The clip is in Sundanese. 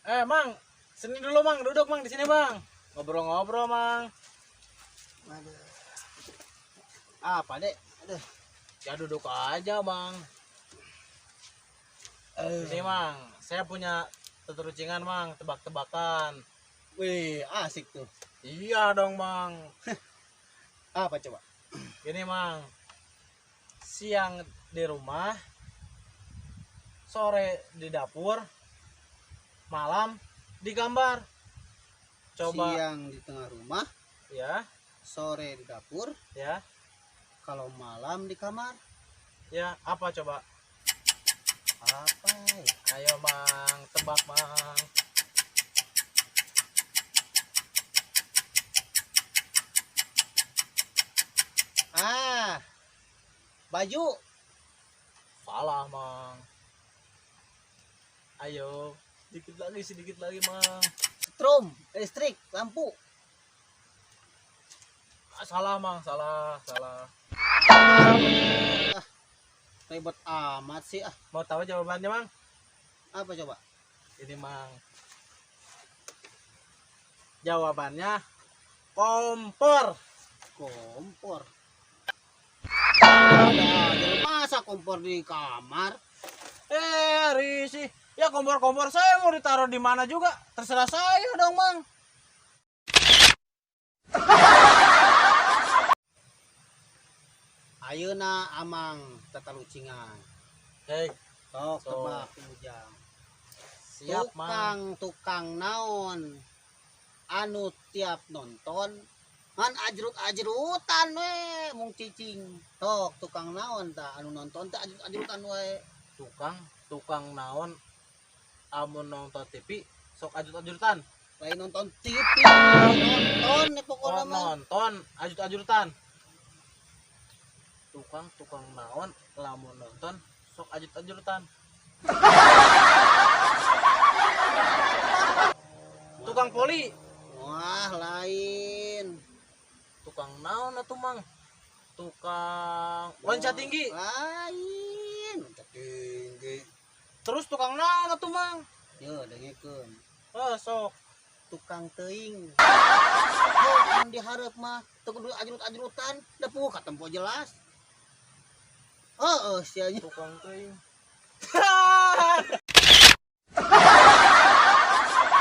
Mang, sini dulu, Mang, duduk, Mang, di sini, Bang. Ngobrol-ngobrol, Mang. Aduh. Apa, Dek? Aduh. Ya duduk aja, Bang. Ini, Mang, saya punya teterucingan, Mang, tebak-tebakan. Wih, asik tuh. Iya dong, Mang. Apa coba? Gini, Mang. Siang di rumah, sore di dapur, malam di gambar. Coba. Siang di tengah rumah, ya, sore di dapur, ya, kalau malam di kamar. Ya, apa coba? Apa ya? Ayo, Mang, tebak, Mang. Ah. Baju. Salah, Mang. Ayo, sedikit lagi, sedikit lagi, Mang. Setrum, listrik, lampu. Ah, salah, Mang, salah, salah. Ah, ribet amat sih ah. Mau tahu jawabannya, Mang? Apa coba? Ini, Mang. Jawabannya kompor. Kompor. Ada aja lu, masa kompor di kamar? Risih. Ya kompor-kompor saya mau ditaruh di mana juga, terserah saya dong, Mang. Ayeuna Amang tatalucingan. Hei, Sok Sok. tebak Ujang. Siap, Mang. Tukang tukang naon anu tiap nonton ngan ajrut-ajrutan we mung cicing. Tok tukang naon tah anu nonton teh ajrut-ajrutan we. Tukang, tukang naon amun nonton TV sok ajut-ajutan. Lain nonton TV, nonton nih pokoknya Oh, mah. nonton ajut-ajutan. Tukang, tukang naon lamun nonton sok ajut-ajutan. Tukang poli. Wah, lain. Tukang naon atuh, Mang? Tukang loncat tinggi. Lain, loncat tinggi. Terus tukang naon atuh, Mang? Yo, dengekeun. Oh, sok. Tukang teuing. Oh, anu dihareup mah teu kudu ajrut-ajrutan, da puguh katempo jelas. Heeh, sia nya. Tukang teuing.